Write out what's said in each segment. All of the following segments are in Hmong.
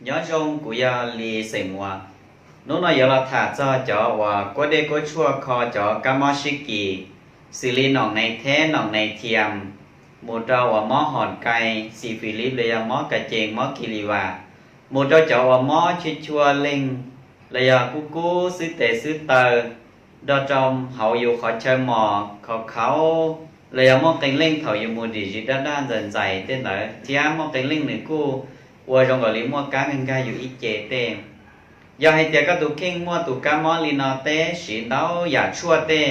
Nyob zoo, kuv yog Lis xeem Muas. Hnub no yuav los tham txog cov uas kuab dej kuab tshuaj kho cov kab mob sib kis, xws li noom nais theb, noom nais thiam, mus rau uas mob hom kai, xis fis lib los yog mob kas cees, mob kis lis vas, mus rau cov uas mob chua chua leeg los yog kub kub xwb tes xwb taw, nrog rau hauv yus qhov chaw mos khauv khauv, los yog muaj qee leej thaum yus mus dim zis daj daj ntxaws ntxais tej ntawd, thiab muaj qee leej nws kuj ua zoo nkaus li muaj kab nkag nkag yus ib ce tej. Yog hais tias koj tus kheej muaj tus kab mob li no, teb siv ntau yam tshuaj tej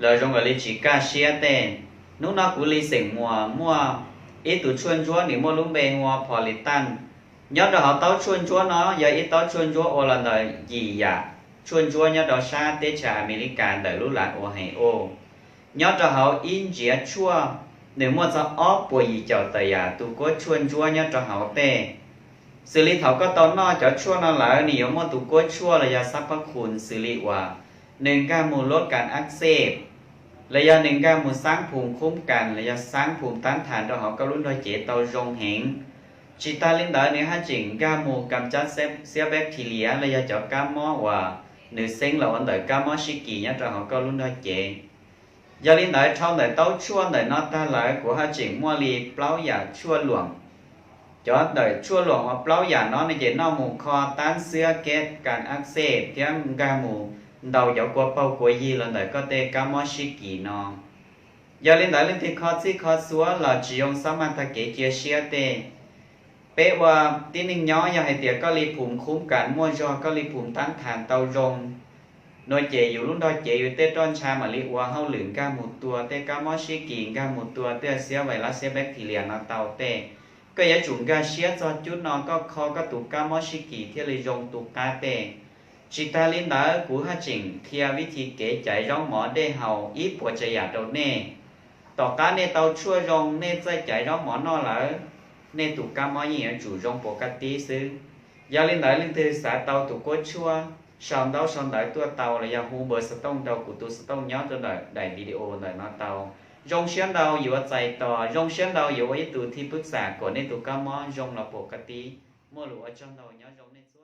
los zoo nkaus li tsis kaj siab tej, hnub no kuv Lis xeem Muas muaj ib tug tshuaj ntsuab, nws muaj lub npe hu ua Politan. Nyob rau hauv taub tshuaj ntsuab no yog ib taub tshuaj ntsuab ua los ntawm yim yam tshuaj ntsuab nyob rau sab teb chaws Amelikas ntawm lub lav ua heev ua. Nyob rau hauv ib ntsiav tshuaj, nws muaj txog ob puas yim caum tawm yam tus kuab tshuaj ntsuab nyob rau hauv tej. Xws li thaum koj tau noj cov tshuaj no lawm, nws yuav muaj tus kuab tshuaj los yog xab pab khun xws li uas nws nkag mus lub kas ab xej, los yog nws nkag mus xaab phum khub kas los yog xaab phum tab thas rau hauv koj lub nrog cev tau zoo heev. Tsis tas li ntawd, nws haj tseem nkag mus kam cab xiab bacteria los yog cov kab mob uas nws xeeb los ua ntawm kab mob sib kis nyob rau hauv koj lub nrog cev. Yog li ntawd, dhau ntawm taub tshuaj ntawm no tag lawm, kuv haj tseem muaj li plaub yam tshuaj luam. Cov ntawm tshuaj luam uas plaub yam no ne ces noj mus kho tab xiab keb kas ab xej thiab nkag mus ntaus cov kua paug kua yig los ntawm koj tej kab mob sib kis no. Yog li ntawd, leej twg kho txhij kho xuav los tsis zoo, xob maj tag kev cia siab tej. Peb ua tib neeg nyob, yog hais tias koj li phum khub kas muaj zog, koj li phum tab thas tau zoo, no ces yus lub nrog cev yus tej roj ntsha mam li ua hauj lwm nkag mus tua tej kab mob sib kis, nkag mus tua tej xiab vais las xiab bacteria no tau tej. Koj yuav tsum nkag siab txog cub no, koj kho koj tus kab mob sib kis thiaj li zoo tu qab tej. Tsis tas li ntawd, kuv haj tseem qhia vib thib kev caiv zaub mov dej haus ib puas tsav yam rau nej. Tom qab nej tau tshuaj zoo, nej txawj caiv zaub mov noj lawm, nej tus kab mob yeej yuav tsum zoo puas kaj tib xwb. Yog li ntawd, leej twg xav tau tus kuab tshuaj, sau ntaub sau ntawv tuaj tau los yog hu npawb xov tooj rau kuv tus xov tooj nyob rau ntawm daim video ntawm no tau. Zoo siab ntau yuav txais tos, zoo siab ntau yuav ua ib tug thij pwb xam kom nej tus kab mob zoo los puas kaj tib. Muaj lus ua tsaug ntau, nyob zoo nej txhua.